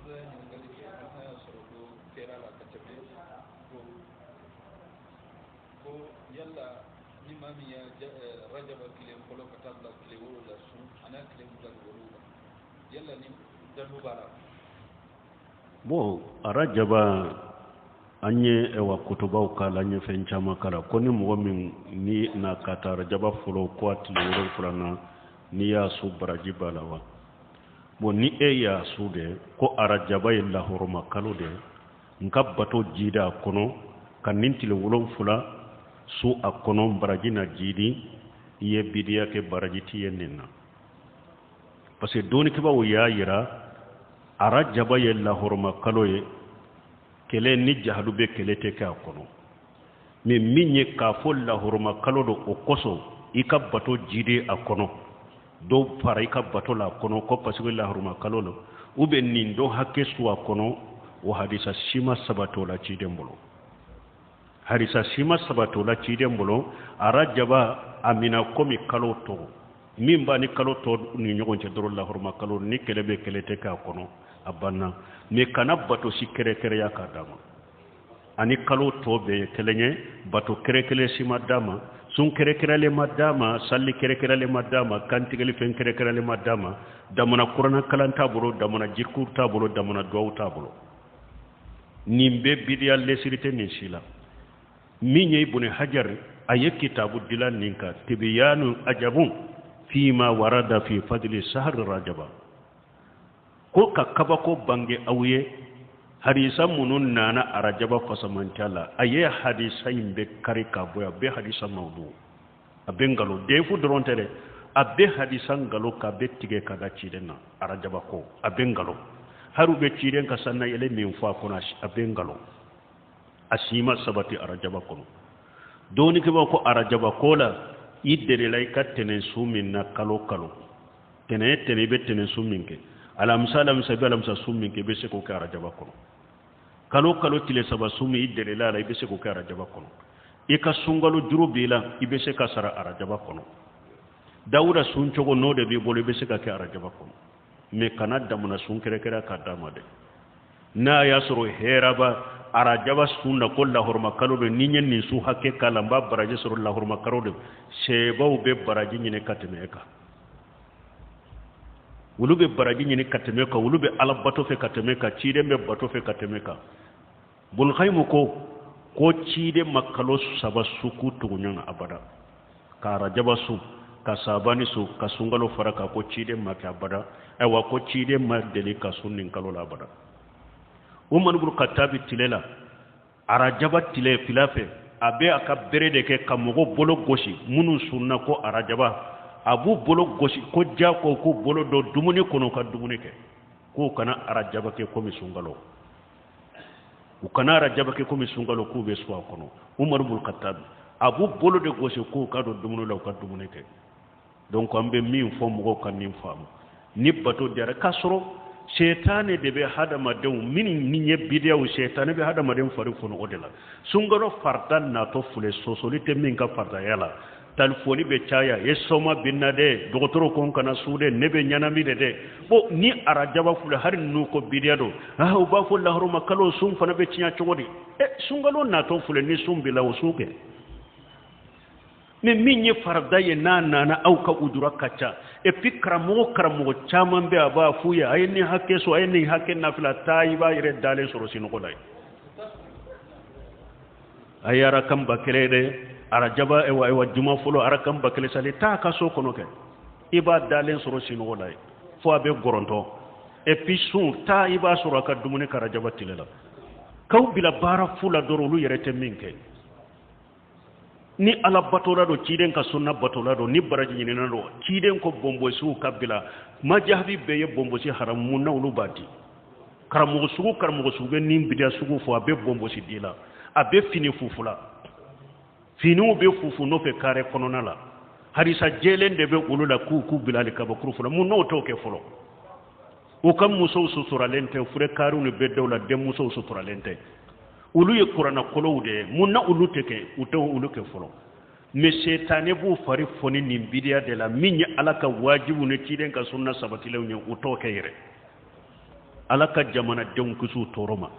Ɲininkali kɛ, an y'a sɔrɔ ko kɛra la ka tɛmɛ ko yala ni maa min ye rajaba tile fɔlɔ ka taa bila tile 7 sun ani tile 27, yala ni dalu b'a la? Bon, arajaba, an ye ɛwa kutubaw k'a la, an ye fɛn caman k'a la, ko ni mɔgɔ min ni na ka taa arajaba fɔlɔ ko a tile 7 na, n'i y'a sun, baraji b'a la wa? Bon, ni e y'a sun de ko arajaba ye lahɔrɔma kalo de, n ka bato jidi a kɔnɔ, ka nin tile 7 sun a kɔnɔ, baraji na jidi, i ye bidiya kɛ, baraji t'i ye nin na, parce que dɔnnikɛbaaw y'a yira arajaba ye lahɔrɔma kalo ye, kɛlɛ ni jahadu bɛ, kɛlɛ tɛ kɛ a kɔnɔ. Mais min ye k'a fɔ lahɔrɔma kalo don, o kosɔn i ka bato jidi a kɔnɔ, dɔw fara i ka bato la a kɔnɔ ko parce que lahɔrɔma kalo don, ou bien nin dɔ hakɛ sun a kɔnɔ, o hadisa si ma sabati o la ciden bolo, hadisa si ma sabati o la ciden bolo. Arajaba a mina komi kalo tɔ min b'a ni kalo tɔ ni ɲɔgɔn cɛ dɔrɔn, lahɔrɔma kalo, ni kɛlɛ bɛ, kɛlɛ tɛ k'a kɔnɔ, a banna. Mais kana bato si kɛrɛkɛrɛya k'a d'a ma, ani kalo tɔ bɛɛ ye kelen ye, bato kɛrɛkɛrɛ si ma d'a ma, sun kɛrɛkɛrɛlen ma d'a ma, sali kɛrɛkɛrɛlen ma d'a ma, kantigɛli fɛn kɛrɛkɛrɛlen ma d'a ma, damana kuranna kalan t'a bolo, damana jiriku t'a bolo, damana duwawu t'a bolo. Nin bɛɛ bidiya, lesiri tɛ nin si la. Min ye Ibuni Hajar, a ye kitabu dilan nin kan, tibiyanu ajabun fima warada fi fadli sahari rajaba, ko ka kabako bange aw ye hadisa minnu nana arajaba fasamanca la. A ye hadisa in bɛ kari ka bɔ a bɛ hadisa mawdu, a bɛ nkalon defu dɔrɔn tɛ dɛ, a bɛ hadisa nkalon k'a bɛ tigɛ ka da ciden na. Arajaba ko a bɛ nkalon, hali u bɛ ciden ka sanna yɛlɛ min fɔ a kɔnɔ, a bɛ nkalon, a si ma sabati arajaba kɔnɔ. Dɔnnikɛbaaw ko arajaba ko la, i delila i ka tɛnɛn sun min na kalo kalo, tɛnɛn tɛnɛn, i bɛ tɛnɛn sun min kɛ, alamisa alamisa, i bɛ alamisa sun min kɛ, i bɛ se k'o kɛ arajaba kɔnɔ. Kalo kalo tile 3 sun min i delila a la, i bɛ se k'o kɛ arajaba kɔnɔ. I ka sunkalo juru b'i la, i bɛ se ka sara arajaba kɔnɔ. Dawuda sun cogo n'o de b'i bolo, i bɛ se ka kɛ arajaba kɔnɔ. Mais kana damana sun kɛrɛkɛrɛ k'a d'a ma dɛ. N'a y'a sɔrɔ hɛrɛba arajaba sun na ko lahɔrɔma kalo don, ni n ye nin sun hakɛ k'a la, n b'a baraji sɔrɔ, lahɔrɔma kalo don, sɛbaw bɛ baraji ɲini ka tɛmɛ e kan, olu bɛ baraji ɲini ka tɛmɛ kan, olu bɛ ala bato fɛ ka tɛmɛ kan, ciden bɛ bato fɛ ka tɛmɛ kan. Bulkayimu ko ciden ma kalo 3 su k'u tugu ɲɔgɔn na abada, ka arajaba sun, ka sabani sun, ka sunkalo fara kan, ko ciden ma kɛ abada. Ayiwa, ko ciden ma deli ka sun nin kalo la abada. Umaru bun Katabi tile la, arajaba tile fila fɛ, a bɛ a ka bere de kɛ ka mɔgɔw bolo gosi minnu sunna ko arajaba, a b'u bolo gosi ko jako k'u bolo don dumuni kɔnɔ ka dumuni kɛ, k'u kana arajaba kɛ komi sunkalo, u kana arajaba kɛ komi sunkalo, k'u bɛ sun a kɔnɔ. Umaru bun Katabi a b'u bolo de gosi k'u ka don dumuni la, u ka dumuni kɛ. Donc an bɛ min fɔ mɔgɔw ka nin faamu, ni bato diyara k'a sɔrɔ sɛtanɛ de bɛ hadamadenw minnu ni ye bidiyaw, sɛtanɛ bɛ hadamaden fari foni o de la. Sunkalo farida natɔ filɛ, sɔsɔli tɛ min ka faridaya la, talifoni bɛ caya, e sɔma bɛ na dɛ, dɔgɔtɔrɔ ko n kana sun dɛ, ne bɛ ɲɛnami de dɛ. Bon, ni arajaba filɛ, hali n'u ko bidiya don, ah, u b'a fɔ lahɔrɔma kalo sun fana bɛ tiɲɛ cogo di? Ɛ, sunkalo natɔ filɛ, ni sun b'i la, o sun kɛ. Mais min ye farida ye, n'a nana, aw ka ujura ka ca. Et puis karamɔgɔ caman bɛ, a b'a f'u ye a ye nin hakɛ so, a ye nin hakɛ nafila taa, i b'a yɛrɛ dalen sɔrɔ sinɔgɔ la yen. A ye arakan 1000 dɛ, arajaba, ayiwa ayiwa, juma fɔlɔ arakan 1000 sali, taa ka so kɔnɔ kɛ, i b'a dalen sɔrɔ sinɔgɔ la yen fo a bɛ gɔrɔntɔ. Et puis sun taa, i b'a sɔrɔ a ka dumuni kɛ arajaba tile la. K'aw bila baara fu la dɔrɔn, olu yɛrɛ tɛ min kɛ. Ni ala batola don, ciden ka sunna batola don, ni baraji ɲinina don, ciden ko bɔnbɔsiw ka bila majahabi bɛɛ ye bɔnbɔsi haramu, mun na olu b'a di? Karamɔgɔ sugu bɛ nin bidiya sugu fɔ, a bɛ bɔnbɔsi di la, a bɛ fini fufu la, finiw bɛ fufu nɔfɛ kare kɔnɔna la, hadisa jɛlen de bɛ olu la k'u bila ali kabakuru fɔlɔ, mun n'o t'o kɛ fɔlɔ? U ka musow suturalen tɛ, fure kariw ni bɛɛ daw la, denmusow suturalen tɛ, olu ye kuranna kolow de ye, mun na olu tɛ kɛ, u tɛ olu kɛ fɔlɔ? Mais setanɛ b'u fari foni nin bidiya de la, min ye ala ka wajibu ni ciden ka sunna sabatilenw ye, u t'o kɛ yɛrɛ. Ala ka jamanadenw kisi u tɔɔrɔ ma.